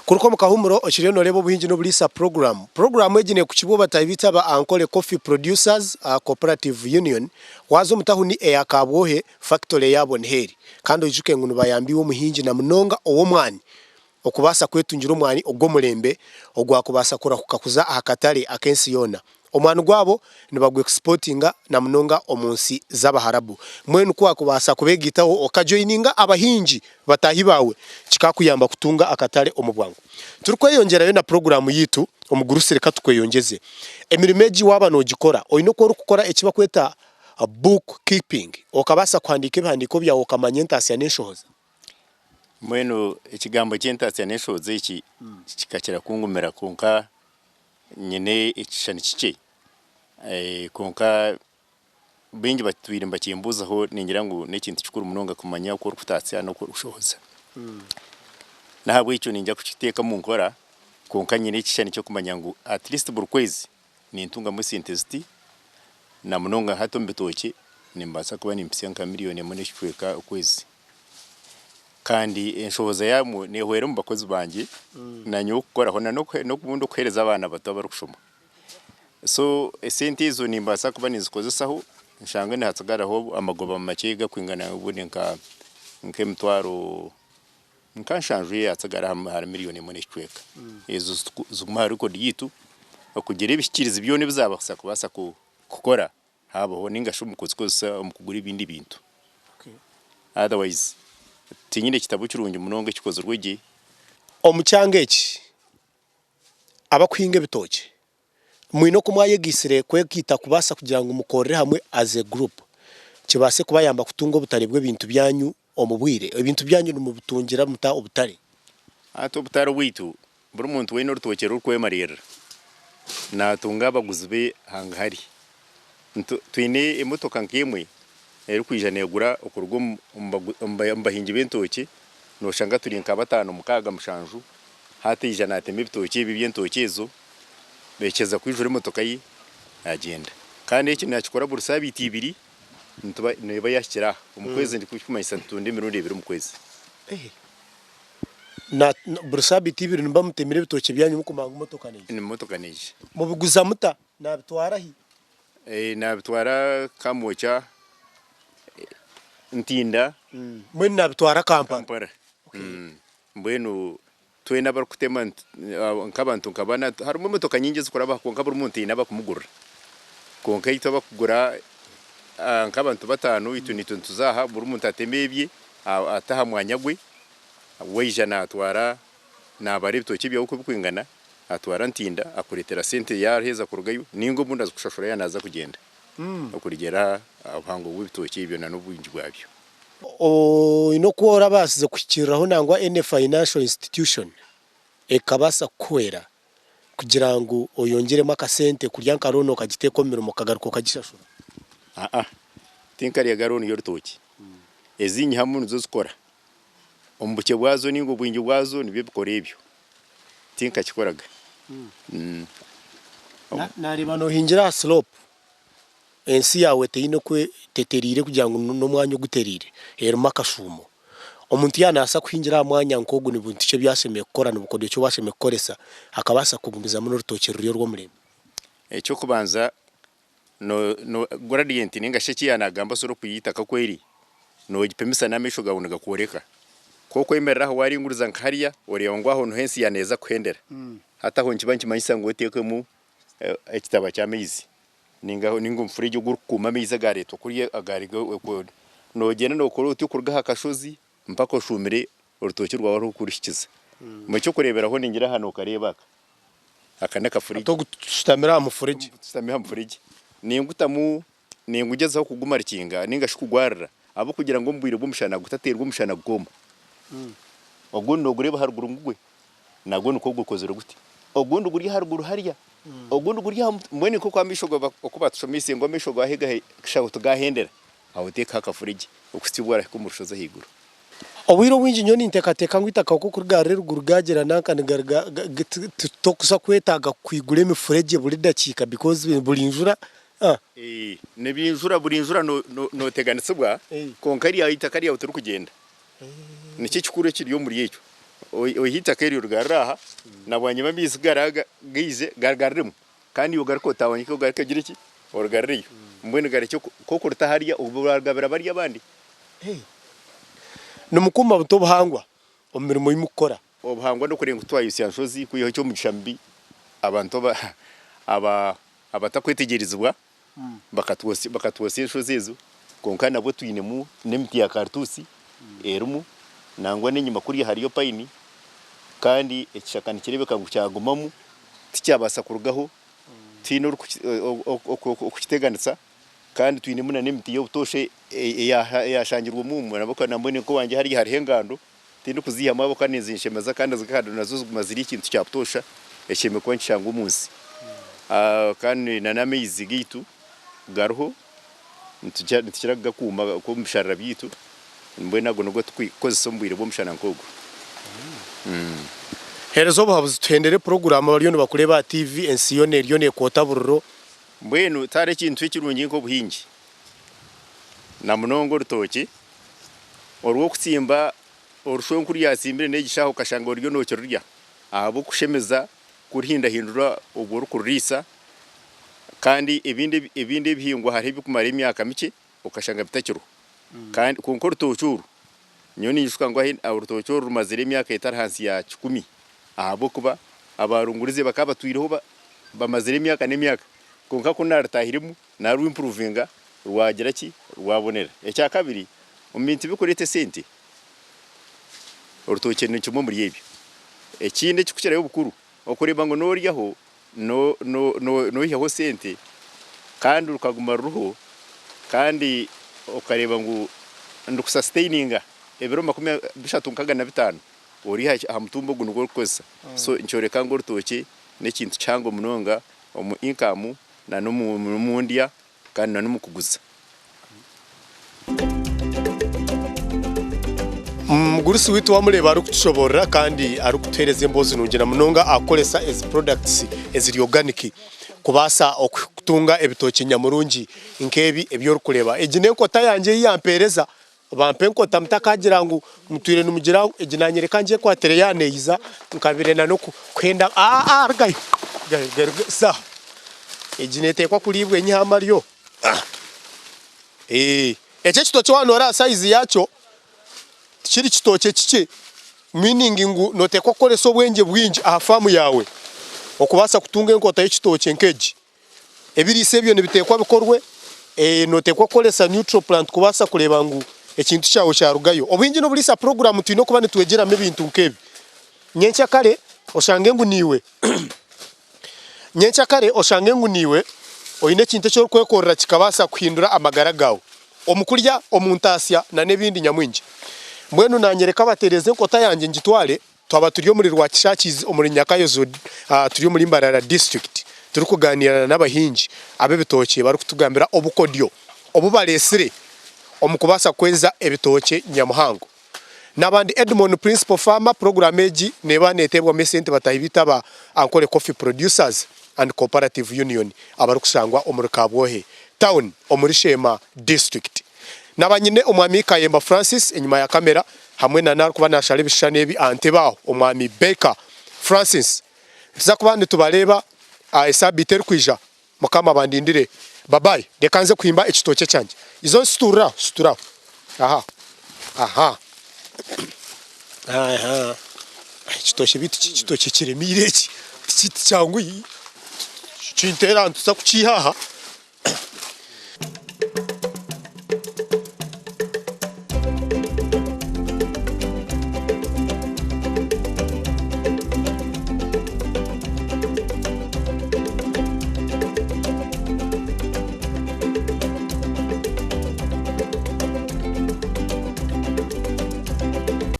Kuruka omu kahumuro okiriyo noreeba obuhingi n'oburiisa puroguramu. Puroguramu egi nekukibwa obatahi baitu aba Ankole Coffee Producers Cooperative Union waaza omu tahuni eya Kabwohe fakitore yaabo niho eri. Kandi oijuke ngu nibayamba iwe omuhingi na munonga ow'omwani okubaasa kwetungira omwani ogw'omurembe ogwakubaasa kurahuka kuza aha katare ak'ensi yoona. Omwani gwabo nibagwekisipotinga na munonga omu nsi z'Abaharabu. Mbwenu ku waakubaasa kubeegaitaho okajoyininga abahingi bataahi baawe, kikaakuyamba kutunga akatare omu bwangu. Turikweyongyerayo na puroguraamu yaitu, omugurusi reka tukweyongyeze. Emirimo egi waaba noogikora, oine oku orikukora eki barikweta book keeping, okabaasa kuhandiika ebihandiiko byawe okamanya entaasya n'enshohoza. Mbwenu ekigambo ky'entaasya n'enshohoza eki kikakira kungumira kwonka Nyine ekishushani kikye kwonka baingi batwire nibakimbuuzaho ningira ngu n'ekintu kikuru munonga kumanya oku orikutatsya n'oku orikushohoza. N'ahabw'ekyo niinyija kukiteeka omu nkora kwonka nyine ekishushani ky'okumanya ngu at least buri kwezi nintungamu esente ziti na munonga hati omu bitookye nimbaasa kuba nimpitsya nka miriyoni emwe n'ekicweka okwezi. Kandi enshohoza yaamwo neehwera omu bakozi bangye naanyowe kukoraho na n'obundi okuheereza abaana bato abarikushoma. So esente ezo nimbaasa kuba ninzikozesaho nshange nihatsigaraho amagoba makye garikwingana obundi nka nk'emitwaro nka nshanju eyaatsigara ahari miriyoni emwe n'ekicweka. Ezo zigume aha rekodi yaitu okugira ebihikiirizi byona ebi zaabaasa kubaasa kukora Haabaho ninga shi omu kuzikozesa omu kugura ebindi bintu. Otherwise tinyine kitabo kirungi munonga ekikozirwe gye. Omu kyanga eki, abakuhinga ebitookye mwine oku mwayegaitsire kwegaita kubaasa kugira ngu mukorere hamwe as a group kibaase kubayamba kutunga obutare bw'ebintu byanyu omu bwire. Ebintu byanyu nimubitungira muta obutare? Hati obutare bwaitu Buri muntu weena orutookye rurikwemariirira naatunga abaguzi be hangahari. Twine emotoka nk'emwe erikwija neegura okuruga omu bahingi b'entookye, nooshanga turi nka bataano, mukaaga, mushanju, hati aija naatema ebitookye ebi eby'entookye ezo, beekyeza kwijura emotoka ye agyenda. Kandi eki naakikora buri saabiiti ibiri neeba yaahikire aha. Omu kwezi nikimanyisa nitutunda emirundi ebiri omu kwezi. Na buri sabiiti ibiri nimuba mutemire ebitookye byanyu mukumanya ngu motoka neija. Ni motoka neija. Mubiguza muta? Nabitwara hi? Nabitwara Kamwokya, Ntinda. Mbwenu nabitwara Kampala? Kampala. Mbwenu twena abarikutema nk'abantu nka bana, harimu emotoka nyingi ezirikuraba aha kwonka buri muntu haine abakumugurira. Kwonka itwe abakugura nk'abantu bataano itwe nitwe nituza aha buri muntu ateme ebye ate aha mwanya gwe. Waija naatwara naabara ebitookye byawe oku birikwingana, atwara Ntinda akureetera sente yaaheza kurugayo nainga obundi azikushashura yaaba naaza kugyenda okurugiirira aha buhango bw'ebitookye ebyo n'obwingi bwabyo. Oine oku orabaasize kuhikiiriraho nangwa any financial institution ekabaasa kukuhwera kugira ngu oyongyeremu akasente kurya nka loan okagiteeka omu mirimo okagaruka okagishashura? Aa, tinkaryaga loan y'orutookye. Ezi nyihamu nizo zikora. Omu bukye bwazo nainga obwingi bwazo nibyo bikora ebyo. Tinkakikoraga. Naareeba noohingira aha slope, ensi yaawe teine oku etereire kugira ngu n'omwanya ogutereire, erimu akashuumo. Omuntu yaaba naabaasa kuhingira aha mwanya nk'ogu ni bintu ki ebi ashemereire kukora, ni bukodyo ki obu ashemereire kukoresa akabaasa kugumizamu n'orutookye ruri orw'omurembe? Eky'okubanza No no gradient ninga shi eki yaanagamba slope y'eitaka oku eri, noogipimisa n'amaisho gaawe nigakworeka. Ku okwemerera aho waaringuriza nka hariya, oreeba ngu aho niho ensi ya neeza kuhendera. Hati aho nikiba nikimanyisa ngu oteekemu ekitaba ky'amaizi ninga ninga omufuregye ogurikukuuma amaizi agaareetwa kuriya agaariga okwo. Noogyenda nookora oti okuruga aha kashozi mpaka oshuumire orutookye rwawe ahu orikuruhikiza. Eky'okureeberaho ningira aha nookareeba aka. Aka n'akafuregye. Hati ogu tushutamire aha mufuregye. Tushutami aha mufuregye. Ningutamu, ningugyezaho kugumarikinga ninga shi kugwarira ahabw'okugira ngu omu bwire bw'omushana gutateerwa omushana gukooma. Ogundi noogureeba aharuguru ngugwe, nagwo nikwo gukozire guti. Ogundi guri aharuguru hariya, ogundi guri aha mutwe. Mbwenu nk'oku amaisho oku batushomeise ngu amaisho gaawe kushaho tigahendera, aho oteekaho akafuregye okuhitsya obu orahika omu rushozi ahaiguru. Obwire obwingi nyowe ninteekateeka ngu eitaka ku kurigarura eruguru gaagira nanka titokuza kwetaaga kwigura emifuregye buri dakiika because buri njura. Nebinjura buri njura noteganisibwa kwonka erya eitaka ryawe tirikugyenda. Nikyo ekikuru ekiri omuri ekyo. Oihe eitaka eryo origarure aha, na bwanyima amaizi ku garaabe gaije garigaruremu kandi iwe ogaruke otaahonyeke ogaruke ogire ki? Origarureyo. Mbwenu garekye ku okurita hariya obwo oragabira bariya abandi. Nimukuuma buta obuhangwa omu mirimo ei murikukora? Obuhangwa n'okureeba ngu titwayosya nshozi kwihaho eky'omugisha mubi abantu aba abatakwetegyerezibwa bakatwosya enshozi ezo kwonka nabwo twinemu n'emiti ya karituusi erimu nangwa n'enyima kuriya hariyo payini kandi ekishaka nikireebeka ngu kyagumamu tikyabaasa kurugaho tihaine orikukiteganisa kandi twinemu n'emiti y'obutoosha eyashangirwe omu nambwenu nk'owangye hariya hariho engando Tindikuziihamu ahabw'okuba nizinshemeza kandi kandi nazo ziguma ziri ekintu kya butoosha ekishemereire kuba nikishangwa omu nsi. Kandi na n'amaizi gaitu gariho nitukira kugakuuma omu bisharara byaitu mbwenu ago nigo turikukozesa omu bwire bw'omushana nk'ogwo. Heereza obuhabuzi tuhendere puroguraamu abariyo nibakureeba aha tiivi ensi yoona eriyo neekwota buriro. Mbwenu tihariho ekintu ekirungi nk'obuhingi na munonga orutookye. Orw'okutsimba orushwenku ryatsimbire n'egi shaaha okashanga oriyo nookirurya ahabw'okushemeza kuruhindahindura obwo orikururiisa kandi ebindi ebindi ebihingwa hariho ebirikumara emyaka mikye okashanga bitakiriho kandi kwonka orutookye oru nyowe ninyijuka ngu orutookye oru rumazire emyaka etari ahansi ya kikumi ahabw'okuba abaarungurize bakaba batwireho bamazire emyaka n'emyaka kwonka ku naarutaahiremu Naarwimpuruvinga rwagira ki? Rwabonera. Ekyakabiri, omu bintu ebirikureeta esente, orutookye ni kimwe omuri ebyo. Ekindi ekirikukirayo obukuru, okureeba ngu nooryaho, noihaho sente kandi rukaguma ruriho kandi okareeba ngu nirukusasiteininga ebiro makumi bishatu nkaga na bitaano ori aha mutumba ogu nigwo orikukozesa. So nikyoreka ngu orutookye n'ekintu kihango munonga omu inkamu na n'omu ndya kandi na n'omu kuguza. Omugurusi waitu wamureeba arikutushoborora kandi arikutuheereza emboozi nungi na munonga akukoresa ezi products eziri organic kubaasa okutunga ebitookye nyamurungi nk'ebi ebi orikureeba. Egi n'enkota yangye ei yampeereza, bampa enkota mutakagira ngu mutwire nimugira ngu egi nanyereka ngyekwatire yaneyiza nkabire na n'okuhenda aa rugayo rugayo rugayo sa egi neteekwa kuriibwa enyiha amaryo eki ekitookye waaba noreeba sayizi yaakyo tikiri kitookye kikye meaning ngu noteekwa kukoresa obwengye bwingi aha faamu yaawe okubaasa kutunga enkota y'ekitookye nk'egi. Ebiriisa ebyo nibiteekwa bikorwe, noteekwa kukoresa neutral plant kubaasa kureeba ngu ekintu kyawe kyarugayo. Obwingi n'oburiisa puroguraamu twine okuba nitwegyeramu ebintu nk'ebi. Nyenkyakare oshange ngu niiwe nyenkyakare oshange ngu niiwe oine ekintu eki orikwekorera kikabaasa kuhindura amagara gaawe omu kurya, omu ntaasya n'ebindi nyamwingi. Mbwenu naanye reka batereeze enkota yangye ngitware. Twaba turi omuri Rwakishakizi omuri Nyakayozo turi omuri Mbarara district turikuganiira n'abahingi ab'ebitookye barikutugambira obukodyo obu bareetsire omu kubaasa kweza ebitookye nyamuhango. N'abandi Edmond Principal Farmer puroguraamu egi neeba neeteebwamu esente bataahi baitu aba Ankole Coffee Producers and Cooperative Union abarikushangwa omuri Kabwohe Town omuri Sheema district. Naba nyine Omwami Kayemba Francis enyima ya kamera hamwe na n'arikuba nashara ebishushani ebi aha ntebe aho Omwami Baker Francis. Nituza kuba nitubareeba esaabiiti erikwija. Mukama abandindire. Babayi. Reka nze kuhimba ekitookye kyangye. Iza onsiturire aho, situra aho. Aha. Aha. Aha. Ekitookye beitu ekitookye kiremeire eki. Tikyanguhi. Kinteera aha nituza kukiiha aha.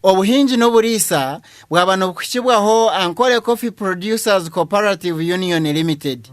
Obuhingi n'oburiisa bwaba nibukuhikibwaho Ankole Coffee Producers Cooperative Union Limited.